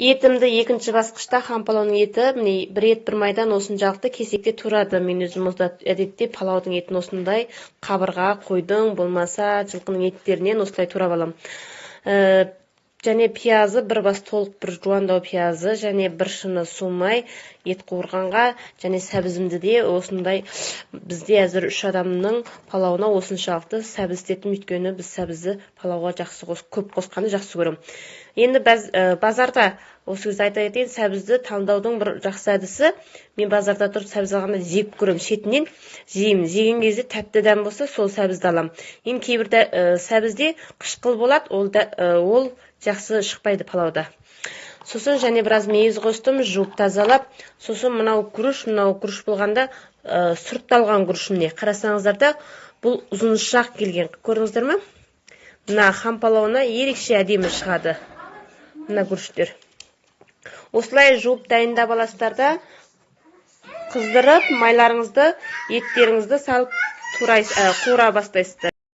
Етімді екінші басқышта хан палауның еті, міне, бір ет, бір майдан осыншалықты кесекте турады. Мен өзім әдетте палаудың етін осындай қабырға, қойдың, болмаса жылқының еттерінен осылай турап аламын. Және пиязы бір бас толық, бір жуандау пиязы және бір шыны сумай ет қуырғанға, және сәбізімді де осындай. Бізде әзір 3 адамның палауына осыншалықты сәбіз істеттім, өйткені біз сәбізді палауға жақсы көп қосқанды жақсы көремін. Енді базарда осы кезде айта кетейін, сәбізді таңдаудың бір жақсы әдісі: мен базарда тұрып сәбіз алғанда жеп көремін, шетінен жеймін. Жеген кезде тәтті дәм болса, сол сәбізді аламын. Енді кейбір сәбізде қышқыл болады, ол да, ол жақсы шықпайды палауда. Сосын және біраз мейіз қостым, жуып тазалап. Сосын мынау күріш, мынау күріш болғанда сұрыпталған күріш. Міне, қарасаңыздар да, бұл ұзыншақ келген, көрдіңіздер ме? Мына хан палауына ерекше әдемі шығады мына күріштер. Осылай жуып дайындап аласыздар да, қыздырып майларыңызды, еттеріңізді салып қуыра бастайсыздар.